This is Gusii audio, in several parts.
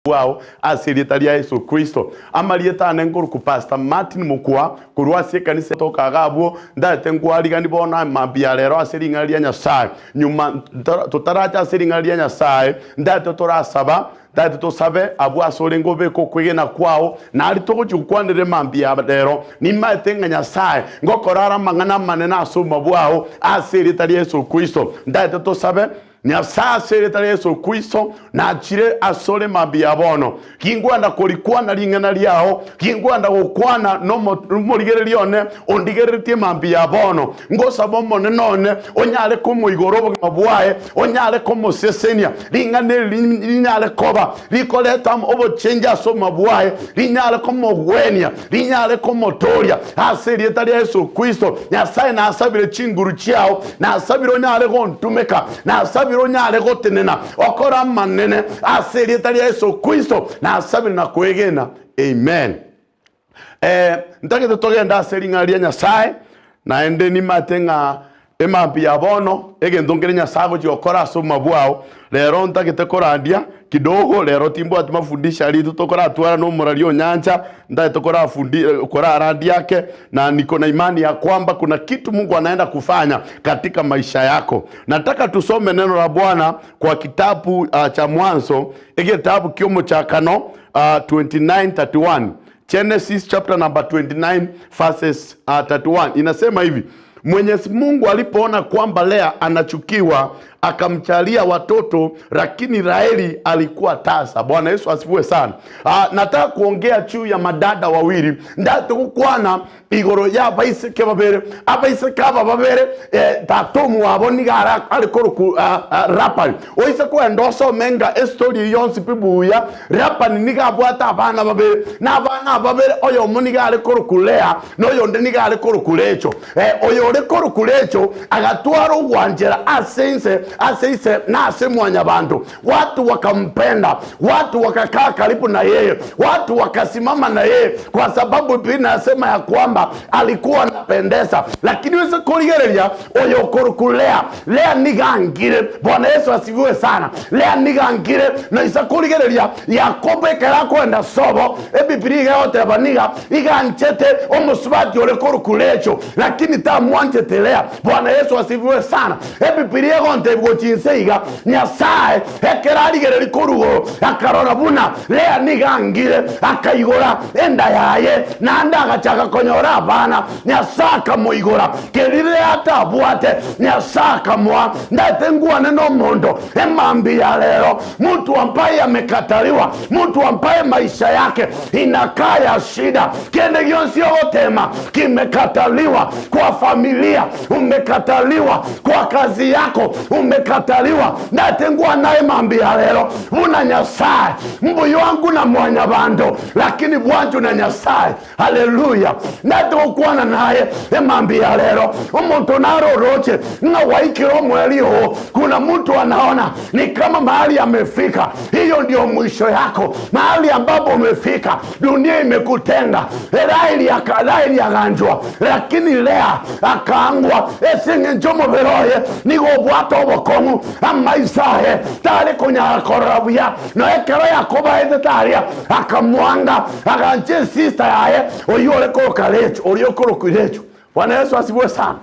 bwao ase erieta ria Yeso Kristo. Amarieta ane nkorokwa Pastor Martin Mokua korwa ase ekanisa toka iga abwo ntaete nkwarigani bono mambia rero ase ring'ana ria Nyasae. Nyuma totaracha ase ring'ana ria Nyasae ntaete torasaba ntaete tosabe abwo ase orenge obeke okwegena kwao nari togochia gokwanera emambia rero. Nimaete ng'a Nyasae ngokora are amang'ana amanene ase obogima bwao ase erieta ria Yeso Kristo. Ntaete tosabe. Nyasae ase erieta ria Yeso Kristo, nachire asore mambia bono. Gingwenda korikwana ring'ana riao, gingwenda gokwana nomorigereria one ondigereretie mambia bono. Ngosaba Omonene one onyare komoigora obogima bwaye, onyare komosesenia, ring'ana eri rinyare koba rikoreta obochengi ase obogima bwaye, rinyare komogwenia, rinyare komotooria ase erieta ria Yeso Kristo. Nyasae nasabire chinguru chiao, nasabire onyare gontumeka, nasabire onyare gotenena okore amanene ase erieta ria Yeso Kristo, nasabire na kwegena. Amen. Eh, ntagete togende ase ring'ana ria Nyasae, naende nimate ng'a emambia ya bono, egento nkere Nyasae agochia gokora ase obogima bwao, rero ntagete korandia kidogo, rero timbwati mafundisho aria intwe tokoratwara na omorari o nyancha, ntagete korafundi korarandia ake, na niko na imani ya kwamba kuna kitu Mungu anaenda kufanya katika maisha yako. Nataka tusome neno la Bwana kwa kitabu uh, cha Mwanzo, egetabu kiomochakano uh, 29:31 Genesis chapter number 29 verses uh, 31 inasema hivi: Mwenyezi Mungu alipoona kwamba Lea anachukiwa akamchalia watoto, lakini Raheli alikuwa tasa. Bwana Yesu asifiwe sana. Ah, nataka kuongea juu ya madada wawili ndatigukwana igoro y'abaiseke babere abaiseke aba babere eh, tata omwabo niga ara- are koroku ah, ah, Labani oise kwenda osome nga estori eyio yonsi pi buya Labani niga abwate abana babere na abana aba babere oyomo niga are koroku Lea na oyonde niga are koroku Recho eh, oyo ore koroku Recho agatwara ogwanchera ase inse ase ise na ase mwanyabanto watu wakampenda watu wakakaa karibu na yeye watu wakasimama na yeye kwa sababu Biblia inasema ya kwamba alikuwa anapendeza lakini wese kurigereria oyo koroku Lea Lea nigangire Bwana Yesu asifiwe sana Lea nigangire na isa kurigereria Yakobo ekero akoenda sobo ebiblia iga egoteba niga iganchete omosubati ore koroku Recho lakini tamwanchete Lea Bwana Yesu asifiwe sana ebibilia egontebia gochia inse iga Nyasae ekero arigereria korwa igoro akarora buna Lea nigo angire, akaigora enda yaye, naende agachaka konyora abana. Nyasae akamoigora keria Lea atabwate, Nyasae akamoa. Ndaete ngwane nomonto emambia ya rero, mtu ambaye amekataliwa, mtu ambaye maisha yake inakaa ya shida, kende gionsi ogotema kimekataliwa kwa familia, umekataliwa kwa kazi yako, umekataliwa. Ndaete ngwane emambia ya rero buna Nyasae mbuya wangu na mwanyabanto, lakini bwanchu na Nyasae. Haleluya! Ndaete gokwana naye emambia ya rero, omonto naro oroche ng'a gwaikire omweri oo, kuna mtu anaona ni kama mahali amefika, hiyo ndio mwisho yako, mahali ambapo umefika, dunia imekutenga. Raheli aka- Raheli aganchwa, lakini Lea akaangwa ase eng'encho omobere oye nigo obwate obokong'u, amaiso aye tare konyara korora buya. Na ekero Yakobo aetete aria, akamwanga, agancha esista yaye, oyio ore koroka Recho, oria okorokwa Recho. Bwana Yesu asifiwe sana.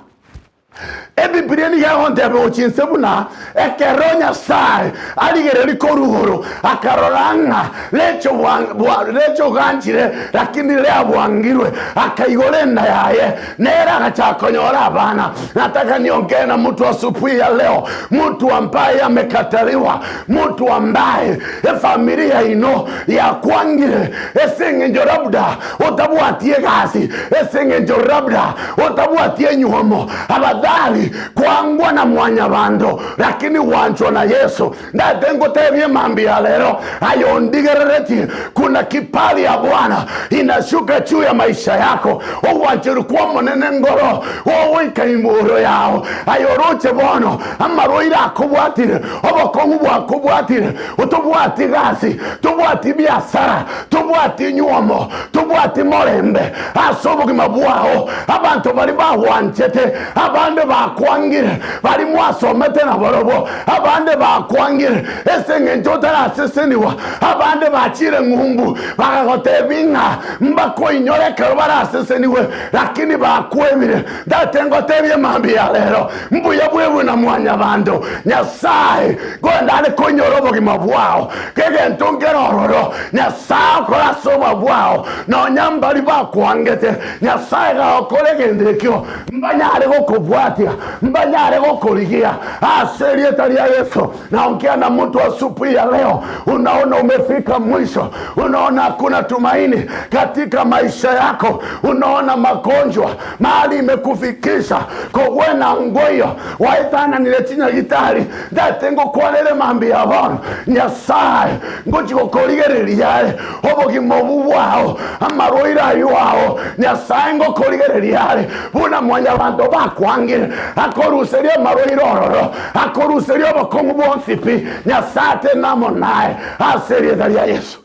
Ebibilia nigo egontebia gochia inse buna ekero Nyasae arigereria korwa igoro akarora ng'a Recho bwa- bwa- Recho oganchire, lakini Lea bwangirwe, akaigora enda yaye, nere agachaka konyora abana. Nataka niongee na mtu asubuhi ya leo, mtu ambaye amekataliwa, mtu ambaye efamilia ino yakwangire ase eng'encho labda otabwati egasi, ase eng'encho labda otabwati enywomo, abadhali kwangwa na mwanyabanto, lakini gwanchwa na Yeso. Ndate ngotebie mambia ya lero, aye ondigereretie, kuna kipali ya Bwana inashuka juu ya maisha yako. Ogwancherwa kw'Omonene ngoro gogoika imoro yao. Aye oroche bono amarwaire akobwatire, obokong'u bwakobwatire, tobwati gasi, tobwati biasara, tobwati nywomo, tobwati morembe ase obogima bwao. Abanto baria bagwanchete, abande ba. bakwangire, baria mwasomete nabarobwo, abande bakwangire ase engencho otarasesenigwa, abande bachire ng'umbu bagagotebia ng'a mbakoinyore ekero barasesenigwe, lakini bakwebire. Tate ngotebie mambia ya rero, mbuya bwebwe na mwanyabanto. Nyasae goenda are koinyora obogima bwao, kegento nkere ororo, Nyasae okore ase obogima bwao, nonya mbari bakwangete. Nyasae gagokora egento ekio, mbanyare gokobwatia, mbanyare gokorigia ase erieta ria Yeso. Naongea na mtu asubuhi ya leo, unaona umefika mwisho, unaona hakuna tumaini katika maisha yako, unaona magonjwa mahali imekufikisha kogwena ngoyo waetananire chinyagitari ndate ngokwanere mambi ya bono Nyasaye ngochi gokorigereria are obogima obu bwao amarwaire aywo ao Nyasaye ngokorigereria are buna mwanyabanto bakwangire akoruseria amarwaire ororo Akoruseria obokong'u bwonsi pi, Nyasae atende amo naye ase erieta ria Yeso.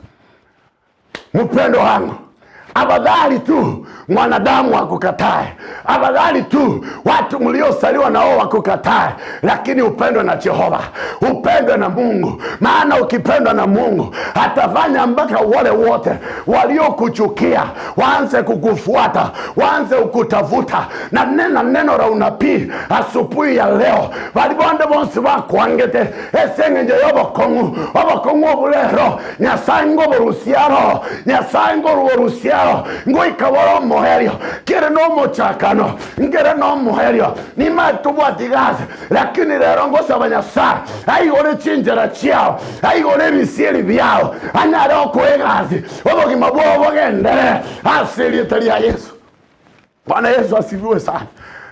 Mupendo wangu, afadhali tu mwanadamu akukatae, afadhali tu watu mliosaliwa na wao wakukatae, lakini upendwe na Jehova, upendwe na Mungu. Maana ukipendwa na Mungu atafanya mpaka wale wote waliokuchukia waanze kukufuata, waanze kukutafuta. Na nena neno la unabii asubuhi ya leo, bari bonde bonsi bakwangete ase eng'encho ya obokong'u, obokong'u oburero Nyasae ngoborusiaro, Nyasae ngoruborusiaro, ngoika bore omoerio, kere nomochakano, nkere nomoerio, nimanye tobwati gasi, lakini rero ngosaba Nyasae aigore chinchera chiao, aigore ebisieri biao, anyare gokoa egasi, obogima bwao bogenderere ase erieta ria Yeso. Bwana Yesu asifiwe sana.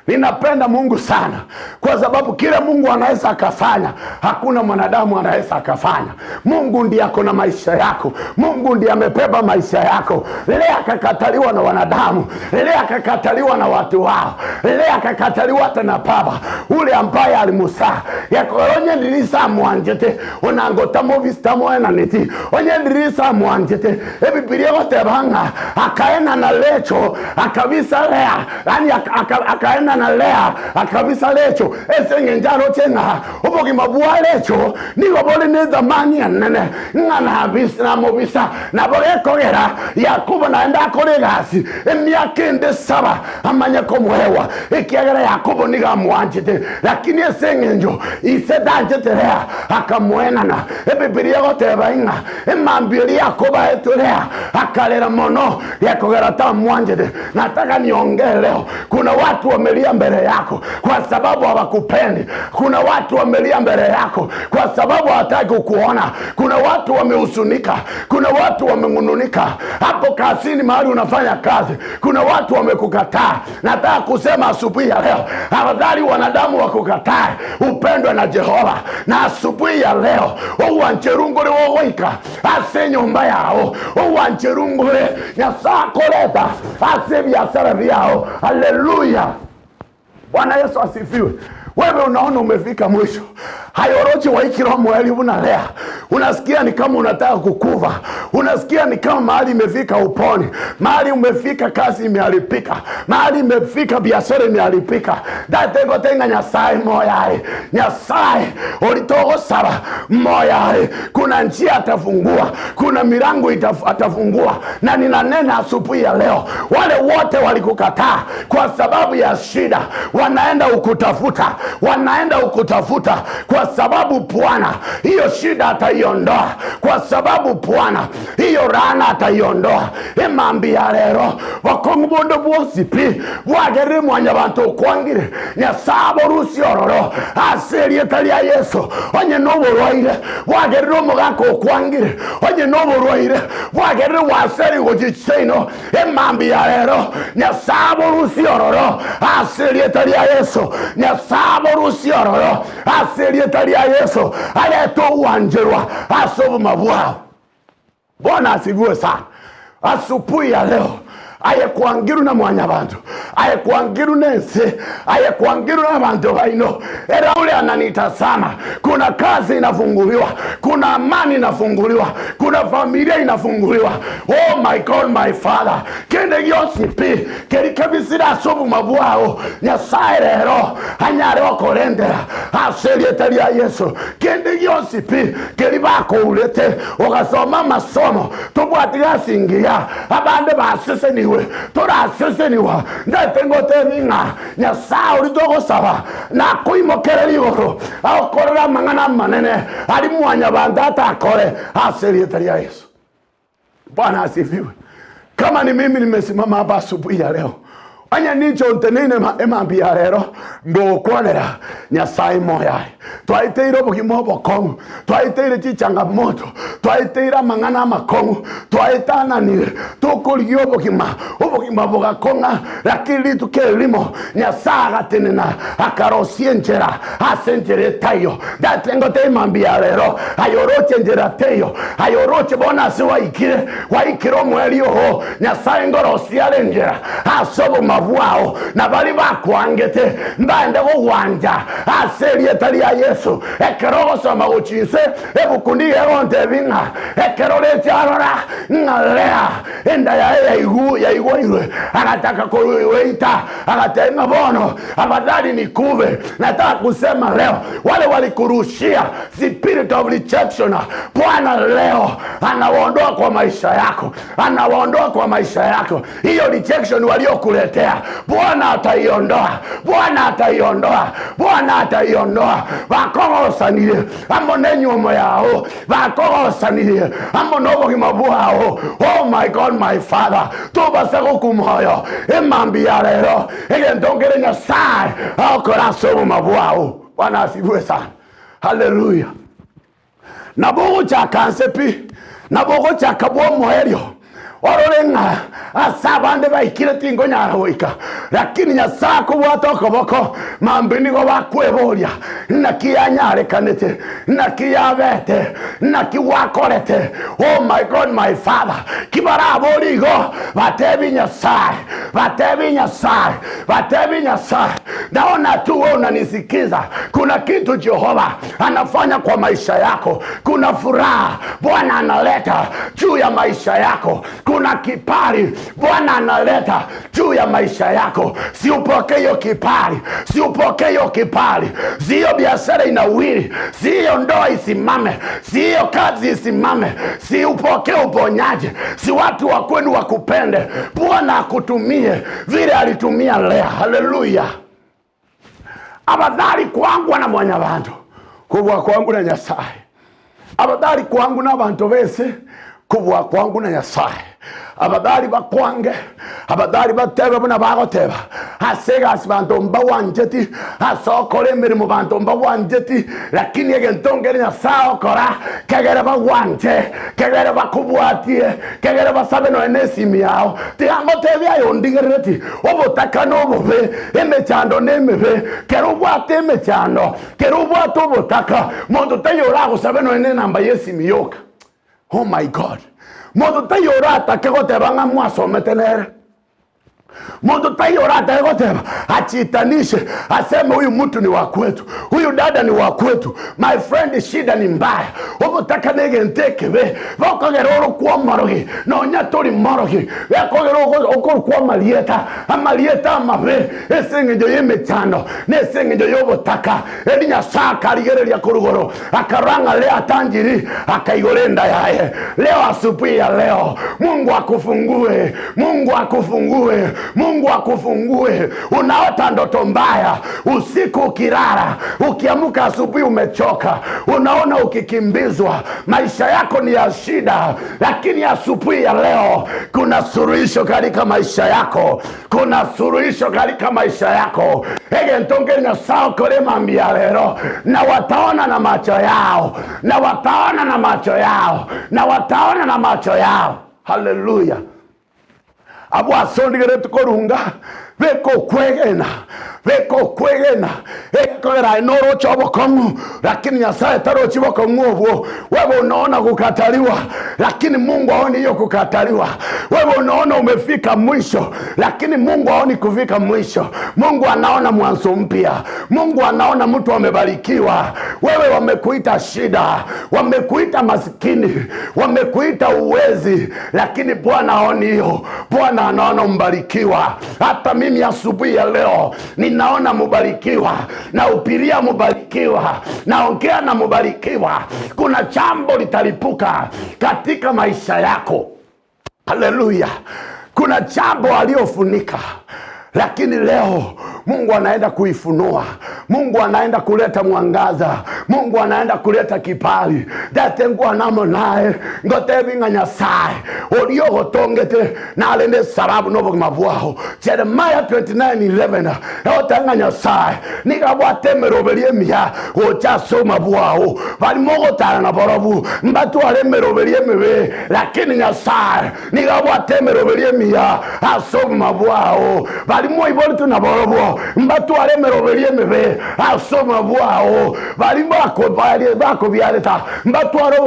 Ninapenda Mungu sana kwa sababu kile Mungu anaweza akafanya hakuna mwanadamu anaweza akafanya. Mungu ndiye ako na maisha yako, Mungu ndiye amebeba maisha yako. Lea akakataliwa na wanadamu, Lea akakataliwa na watu wao, Lea akakataliwa hata na baba ule ambaye alimusaa yakoronye ndirisa mwanjete onangota movista moenaneti onye ndirisa mwanjete ebibilia goteba ng'a akaena na Lecho akabisa Lea, yani akaena na Lea akabisa Lecho ase engencho aroche ng'a obogima bwa Lecho nigo bore nethamani enene ng'a namobisa. Nabo gekogera Yakobo naende akore egasi emiaka ende saba amanye komoegwa, ekiagera Yakobo nigo amwanchete, lakini ase engencho ise tanchete Lea akamoenana. Ebibilia egoteba ing'a emambia eria Yakobo aetwe Lea akarera mono gekogera tamwanchete. Nataka niongee leo, kuna watu wamelia mbele yako kwa sababu hawakupendi. Kuna watu wamelia mbele yako kwa sababu hawataki kukuona. Kuna watu wamehuzunika, kuna watu wamenununika hapo kazini, mahali unafanya kazi, kuna watu wamekukataa. Nataka kusema asubuhi ya leo, afadhali wanadamu wakukatae, upendwe na Jehova. Na asubuhi ya leo owancherungure wogoika ase nyumba yao, owancherungure Nyasaye akoreta ase biashara biao. Haleluya! Bwana Yesu asifiwe. Wewe unaona umefika mwisho, hayorochi waikira mweli unalea, unasikia ni kama unataka kukuva, unasikia ni kama mahali imefika uponi, mahali umefika kazi imeharibika, mahali imefika biashara imeharibika. Dategotenga Nyasaye moyae, Nyasaye ulitogosaba moyae, kuna njia atafungua, kuna milango atafungua. Na ninanena asubuhi ya leo, wale wote walikukataa kwa sababu ya shida, wanaenda ukutafuta, wanaenda ukutafuta kwa sababu Bwana hiyo shida ataiondoa, kwa sababu Bwana hiyo rana ataiondoa. Emambia rero bokong'u bonde bwonsi pi bwagerire mwanyabanto okwangire Nyasaye aborusie ororo ase erieta ria Yeso. Onye noborwaire bwagerire omogaka okwangire, onye noborwaire bwagerire gwaseri gochia chiseino, emambia rero Nyasaye aborusie ororo ase erieta ria Yeso. Nyasaye aborusie ororo ase erieta ria Yeso, arete ogwancherwa ase oboma bwao. Bwana asifiwe sana. Asubuhi ya leo. Aye kwangirwe na mwanyabanto, aye kwangirwe nense, aye kwangirwe nabanto baino. Ere ule ananitazama, kuna kazi inafunguliwa, kuna amani inafunguliwa, kuna familia inafunguliwa. Oh my God, my Father, kende gionsi pi keri kebisire ase obogima bwao, Nyasae rero anyare gokorendera ase erieta ria Yeso. Kende gionsi pi keri bakourete ogasoma amasomo Tobwati gasi engiya, abande basesenigwe, torasesenigwa. Ntaete ngotebi ng'a Nyasae oria togosaba nakoimokererie igoro, agokorere amang'ana amanene aria mwanyabanto atakore ase erieta ria Yeso. Bwana asifiwe. Kama ni mimi nimesimama hapa asubuhi ya leo, Onye ninche onteneine emambia ya rero, ngokwanera Nyasae moyo aye. Twaeteire obogima obokong'u, twaeteire chichangamoto, twaeteire amang'ana amakong'u, twaetananire tokorigia obogima, obogima bogakong'a, lakini rituko erimo Nyasae agatenena akarosia enchera ase enchera etaiyo. Ndatebe ngotebie emambia ya rero, aye oroche enchera teiyo, aye oroche bono ase gwaikire, gwaikire omoerio oo, Nyasae ngorosie are enchera ase obogima bwao, na baria bakoangete mbaende gogwancha ase erieta ria Yeso. Ekero ogosoma gochia inse, ebuku nigo egontebia ng'a ekero reche arora ng'a Lea enda yaye yaigu yaigwairwe, agataka koeita, agateba ng'a bono afadhali nikube. Nataka kusema leo wale walikurushia spirit of rejection, Bwana leo anawaondoa kwa maisha yako, anawaondoa kwa maisha yako. Hiyo rejection waliokuletea Bwana ataiondoa, Bwana ataiondoa, Bwana ataiondoa. Bakogosanire amo nenyuomo yao, bakogosanire amo nobogima bwao. Oh my God, my Father, tobasa gokumoyo emambi ya rero egento nkere Nyasaye agokora ase obogima bwao. Bwana asifiwe sana, haleluya. Nabo ogochaka nse pi, nabo ogochaka bw'omoerio, orore ng'a ase abande baikire tinkonyara goika, lakini Nyasae akobwate okoboko, mambia nigo bakweboria, Naki yanyarekanete? Naki yabete? Naki gwakorete? Oh my God, my Father, ki baraborie igo, batebi Nyasae, batebi Nyasae, batebi Nyasae, naona tu wewe unanisikiza, kuna kitu Jehova anafanya kwa maisha yako, kuna furaha Bwana analeta juu ya maisha yako, kuna kibali Bwana analeta juu ya maisha yako. Si upokee hiyo kibali, si upokee hiyo kibali, si hiyo biashara inawiri, si hiyo ndoa isimame, si hiyo kazi isimame, si upokee uponyaji, si watu wa kwenu wakupende. Bwana akutumie vile alitumia Lea. Haleluya! Abadhali kwangwa na mwanyabanto kobua kwangu na Nyasae. Abadhali kwangu na abanto b'ense kobua kwangu na Nyasae. Abadhali bakwange, abadhali batebe buna bagoteba, ase egasi banto mbagwancheti, ase okora emeremo banto mbagwancheti, lakini egento nkere Nyasae ogokora, kegere bagwanche, kegere bakobwatie, kegere basabe nonya nesimi yao. Tiga ngotebie aye ondigerereti, Obotaka nobobe, emechando nemebe. Kera obwate emechando, kera obwate obotaka, monto taiyo oragosabe nonya nenamba yesimi yoka. Oh my God! Monto taiyo oratake goteba ng'a mwasomete nere. Monto taiyo oratake goteba achitanishe aseme huyu mtu ni wa kwetu, huyu dada ni wa kwetu. My friend, shida ni mbaya. Obotaka negento ekebe, bokogera orokwa omorogi, nonya tori morogi, gekogera okorokwa amarieta, amarieta amabe, ase engencho y'emechando, na ase engencho y'obotaka. Erio Nyasae akarigereria korwa igoro, akarora ng'a Lea atanchiri, akaigora enda yaye. Leo asubuhi ya leo, Mungu akufungue, Mungu akufungue, Mungu akufungue. Unaota ndoto mbaya usiku ukilala, ukiamka asubuhi umechoka, unaona ukikimbizwa, maisha yako ni ya shida, lakini asubuhi ya leo kuna suluhisho katika maisha yako, kuna suluhisho katika maisha yako. Egento nkeri Nyasaye okore mambia rero, na wataona na macho yao, na wataona na macho yao, na wataona na macho yao. Haleluya! Abwo ase ondigeretie korunga, beka okwegena, Beka okwegena, egekogera aye noroche obokong'u, lakini Nyasae tarochi bokong'u obwo. Wewe unaona kukataliwa, lakini Mungu haoni hiyo kukataliwa. Wewe unaona umefika mwisho, lakini Mungu haoni kufika mwisho. Mungu anaona mwanzo mpya. Mungu anaona mtu amebarikiwa. Wewe wamekuita shida, wamekuita masikini, wamekuita uwezi, lakini Bwana haoni hiyo. Bwana anaona mbarikiwa. Hata mimi asubuhi ya leo ninaona mubarikiwa, naupiria mubarikiwa, naongea na mubarikiwa. Kuna jambo litalipuka katika maisha yako. Haleluya! Kuna jambo aliyofunika, lakini leo Mungu anaenda kuifunua. Mungu anaenda kuleta mwangaza. Mungu anaenda kuleta kibali datengwa namo naye ngotebi ng'a Nyasaye oria ogotongete narende sababu nobogima bwao. Jeremiah 29:11 egoteba ng'a Nyasaye nigo abwate emeroberi emiya gocha ase obogima bwao. Bari mogotara na barobwo mbatware emeroberi emebe, lakini Nyasaye nigo abwate emeroberi emiya ase obogima bwao. Bari moiboretwe na barobwo mbatware emeroberi emebe ase obogima bwao. Bari bakobiareta mbatware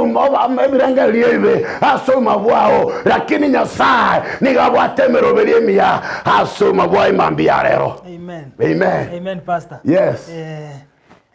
ebirengererio ebibe ase obogima bwao, lakini Nyasaye nigo abwate emeroberi emiya ase obogima bwao emambia ya rero. Amen. Amen. Amen, Pastor. Yes. Eh,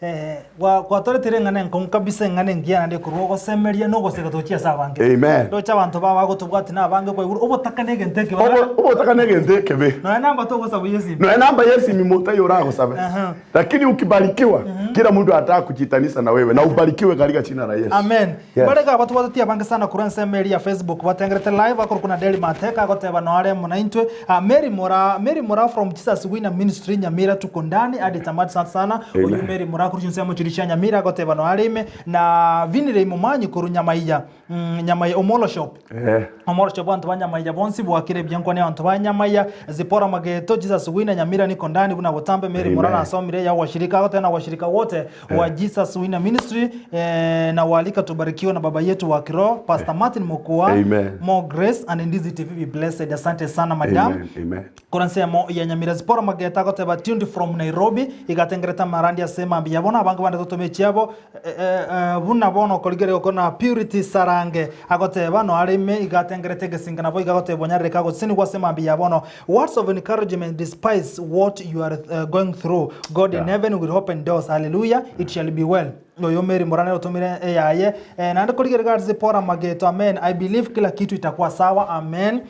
eh, gwa- gwatoretire eng'ana enkong'u kabisa eng'ana engiya naende korwa ogosemeria na ogoseka tochia ase abange. Amen. Ndoche abanto ba bagotobwati na abange kwaigure obotaka na egento ekebe. Obotaka na egento ekebe. Nonya namba togosaba ya esimi. Nonya namba ya esimi motai oragosabe. Aha. Lakini ukibarikiwa kila mtu anataka kujitanisa na wewe na ubarikiwe katika jina la Yesu. Amen. Yes. Barega abatobwateti abange sana korwa ensemo eria ya Facebook batengerete live bakorokwa na Deli Mateka agoteba noare amo naintwe. Ah, Mary Mora, Mary Mora from Jesus Winner Ministry Nyamira tuko ndani adi tamati sana sana. Amen. Oyu Mary Mora korwa chinsemo chiria chia Nyamira agoteba noare ime na Vinirei Momanyi korwa Nyamaiya. Mm, Nyamaiya Omolo Shop. Eh. Omoro shop abanto ba Nyamaiya bonsi bwakire ebiankwania abanto ba Nyamaiya Zipora Mageto Jesus Winner Nyamira niko ndani buna botambe Mary Mora Amen. nasomire ya washirika agoteba na washirika wote wa Jesus Winner Ministry eh, na waalika tubarikiwe na baba yetu wa kiroho Pastor Martin Mokua. Amen. More grace and Ndizi TV be blessed. Asante sana madam. Amen. Amen. Korwa ensemo ya Nyamira Zipora Mageta agoteba tuned from Nairobi igatengerete amarandi ase mambia yabo na abange bande totome chiabo eh, eh, eh, buna bono okorigereria oko na Purity Sarange agoteba no arime igatengerete egesinga nabo iga agoteba onyarire kagosinigwa ase mambia ya bono. Words of encouragement despise what you are uh, going through. God in Yeah. heaven will open doors. Hallelujah. It shall be well. Oyo Mary Morane otomire eyaye. Eh, naende korigereria gari Zipora Mageto. Amen. I believe kila kitu itakuwa sawa. Amen.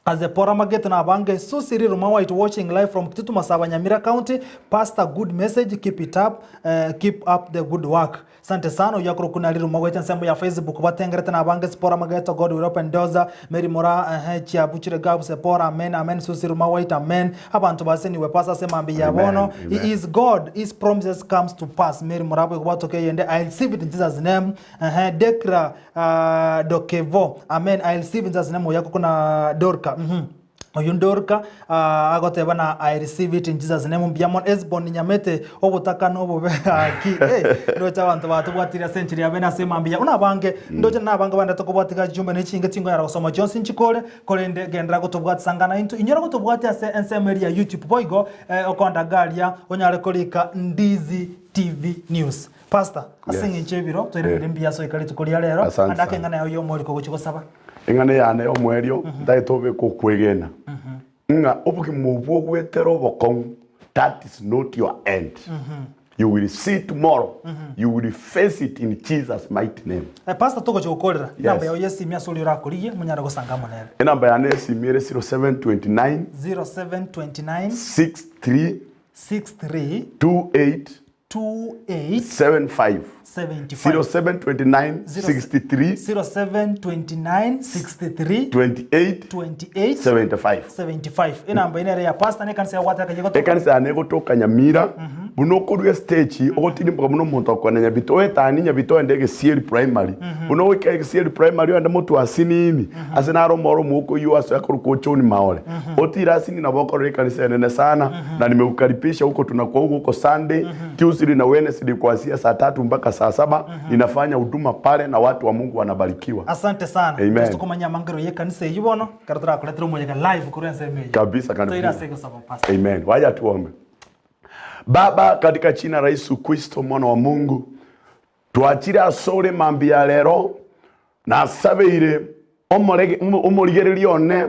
Azepora Mageto na abange Susi Ruma White watching live from Kitutu Masaba Nyamira County. Pastor, good message, keep it up, uh, keep up the good work. Sante sana uyakuru kuna Ruma White nsembo ya Facebook batengerete na abange Zipora Mageto God will open doors. Mary Mora eh chiabuchire gabu Zipora amen amen Susi Ruma White amen. Abantu baseni we pastor sema mbi ya Amen, bono. amen. He is God, his promises comes to pass. Mary Mora bwe yende I receive it in Jesus name. Eh Dekra uh, Dokevo amen I receive in Jesus name oyako kuna Dorka. Mhm. Oyu Dorka uh, agoteba na I receive it in Jesus name mbiamon Esbon Nyamete obotaka nobobe aki hey, ndocha abantu batubwatire century abe nase mambia una bange ndocha na bange bande tokobwatika jumbe nechinge chingo yara gosoma Johnson chikore korende gendera gotobwatisangana into inyora gotobwati ase ensemo eria ya YouTube boigo eh, okonda garia onyare korika Ndizi TV News Pastor ase Yes. eng'encho ebiro toirerere Eh. mbuya ase oika rituko ria rero Asante ande ake sana. eng'ana yao ya omoriko gochia gosaba Eng'ana yane ya omoerio ntagete obeke okwegena ng'a obogima obwo ogwetera obokong'u that is not your end. You will see tomorrow. You will face it in Jesus mighty name. Eh, Pastor togochia gokorera enamba Yes. yao ya esimi ase oria orakorigie monyare gosanga amo nere Enamba yane ya esimi ere 0729 0729 63 63 28 28 75 75 0729 63 0729 63 28 28 75 75 enamba ine ere ya pastor ne kanisa ya gwataka yegotoka ekanisa yane egotoka Nyamira buna okorwa estage ogotirimboka buna omonto okwana Nyabito oetani Nyabito oende Egesieri primary buna ogoika Egesieri primary oende motwe asinini ase naro omoro omouko oywo ase akorokwa John Maore otire asinini nabo okorora ekanisa enene sana na nimekukaribisha huko tunakuwa huko huko Sunday Tuesday na Wednesday kuanzia saa tatu mpaka saa saba ninafanya huduma pale na watu wa Mungu wanabarikiwa asante sana Amen. tukomanya amangero ye kanisa eyi bono kero torakoretera omoyega live korwa ensemo eye kabisa toire kabisa ase egosaba pastor Amen. Waja tuombe. Baba, katika jina la Yesu Kristo mwana wa Mungu, twachire asore mambia ya rero, nasabeire omorege omorigereria one,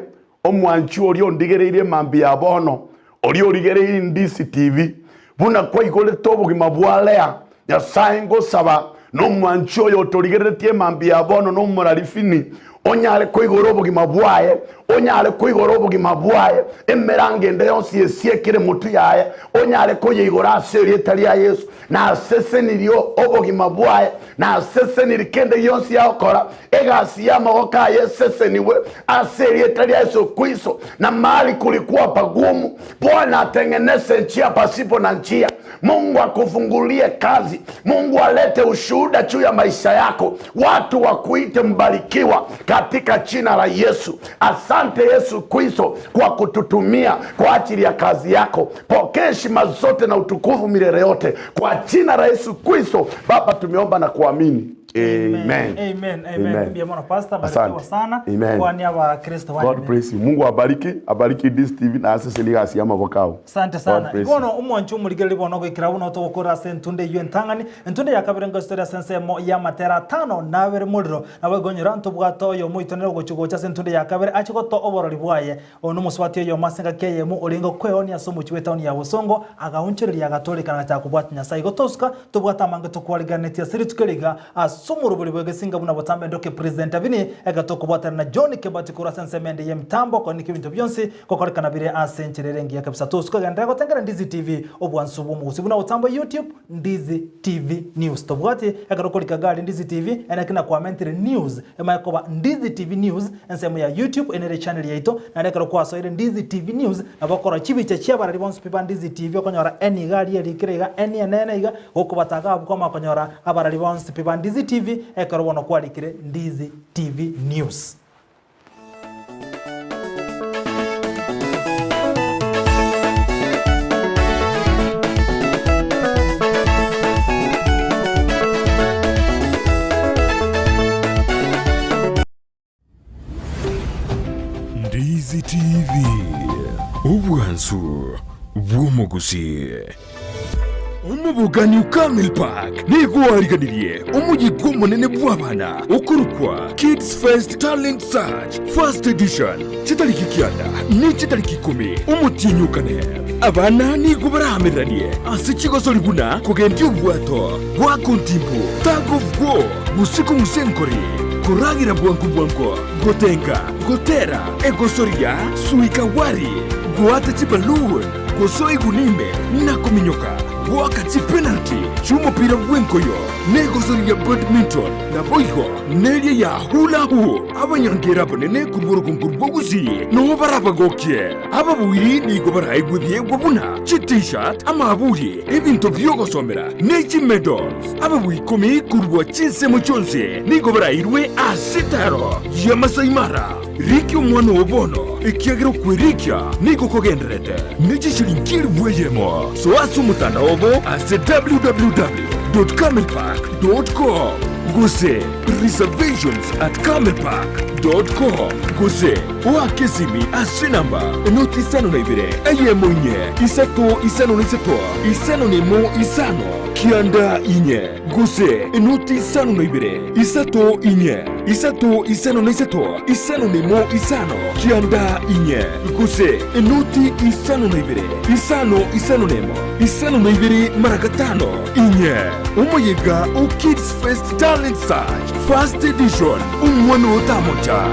omwanchi oria ondigereirie mambia ya bono, oria origereirie Ndisi TV, buna kwaigorete obogima bwa Lea, Nyasae ngosaba, nomwanchi oyo otorigereretie mambia ya bono nomorarifini, onyare koigora obogima bwaye, onyare koigora obogima bwaye, emerango ende yonsi esiekire motwe yaye, onyare koyeigora ase erieta ria Yeso, nasesenirie obogima bwaye, nasesenirie kende gionsi agokora, egasi y'amaboko aye eseseniwe ase erieta ria Yeso Kristo, na mahali kulikuwa pagumu, Bwana atengeneze njia pasipo na njia. Mungu akufungulie kazi, Mungu alete ushuhuda juu ya maisha yako, watu wakuite mbarikiwa katika jina la Yesu. Asante Yesu Kristo kwa kututumia kwa ajili ya kazi yako. Pokea heshima zote na utukufu milele yote kwa jina la Yesu Kristo. Baba, tumeomba na kuamini. Amen. Amen. Amen. Mbuya mono pastor, barikiwa Asante. sana. Amen. Kwani abakristo God bane. bless you. Mungu abariki, abariki this TV na asese ligasi ya maboko ao. Asante God sana. bless you. Bono omwancho omorigereri bono goikera buna togokora ase entunde eywo entang'ani, entunde ya kabere ngostoria ase ensemo y'amatera atano na abere morero, nabo ekonyora ntobwate oyomo oitonere ogochia gocha ase entunde ya kabere ache gotoa oborori bwaye. Oyo nomosubati oyomo ase engaki eyemo orenge kweonia ase omochie bw'etaoni ya Bosongo, agaonchoreria agatorekana agachaka kobwatia Nyasae. Igo tosuka tobwate amange tokwariganetie ase rituko eri iga ase omorobori bw'egesinga buna botambe ndoke President Abini ekero tokobwatana na John Kebati korwa ase ensemo ende y'emitambo koeneka ebinto bionsi gokorekana bire ase enchera ere engiya kabisa. Tosuka genderera gotengera Ndizi TV obwansu bw'omogusi buna botambe YouTube Ndizi TV News. Tobwati ekero okorika gari Ndizi TV eneki nakwamentire news Emanye koba Ndizi TV News, ensemo ya YouTube ere nere echannel yaito, naende ekero kwasoire Ndizi TV News, nabo okorora chibicha chi'abarari bonsi pi ba Ndizi TV okonyora N iga aria erikire iga N enene iga, gokobata iga abwo kwamanya konyora abarari bonsi pi ba Ndizi TV ekero bono kwarikire Ndizi TV News. Ndizi TV, obwansu bw'omogusi. Omobogani o Camel Park nigo oariganirie omoyega omonene bw'abana okorokwa Kids Fest Talent Search First Edition chitariki kianda ne chitariki ikomi omotienyi o kane. Abana nigo baraamereranie ase chigosori buna kogendia obwato, goaka ontimbu, tug of war, gose kong'usa enkori, koragera bwango bwango, gotenga, gotera, egosori ya suikawari, goata chiballoon, gosoa egunia ime na kominyoka, goaka chipenalty chi'omopira bw'enkoyo, na egosori ya badminton, naboigo neria ya hula hoop. Abanyangera abanene korwa orogongo rwa Gusii noo barabagokie. Ababuiri nigo baraegwe ebiegwa buna chi-t-shirt, amaburi, ebinto bi'ogosomera, ne chimedals. Ababui ikomi korwa chinsemo chionsi nigo barairwe ase etaaro ya Masai Mara. Rikia omwana oo bono, ekiagera okwerikia nigo kogendererete ne chishilingi elifu eyemo. Soa ase omotandao obo ase www.camelpark.com gose reservations at camelpark.com gose oake esimi ase enamba enoti 52 eyemo inye isato isano na isato isano na emo isano kianda inye gose enoti 52 isato inye isato isano na isato isano na emo isano kianda inye gose enoti 52 isano isano na emo isano na ibere mara gatano inye. Omoyega o Kids Fest Talent Search First Edition omwana otamocha.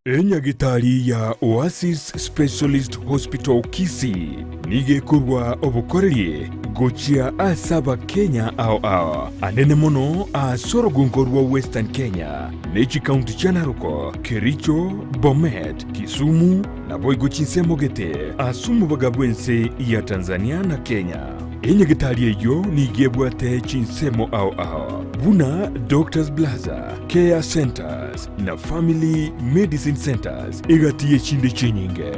Enyagitari ya Oasis Specialist Hospital Kisii nigo ekorwa obokoreri gochia ase Abakenya ao ao, anene mono ase orogongo rwa Western Kenya ne chikaunti chia Narok, Kericho, Bomet, Kisumu naboigo chinsemo gete ase omobaga bw'ense ya Tanzania na Kenya. Enyagitari eyio nigo ebwate chinsemo ao ao buna Doctors Plaza, Care Centers na Family Medicine Centers egati y'echinde chinyinge.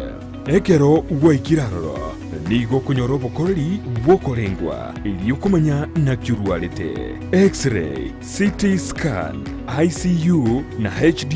Ekero gwaikire aroro, nigo okonyora obokoreri bw'okorengwa erio komanya naki orwarete, X-ray, CT scan, ICU na HD.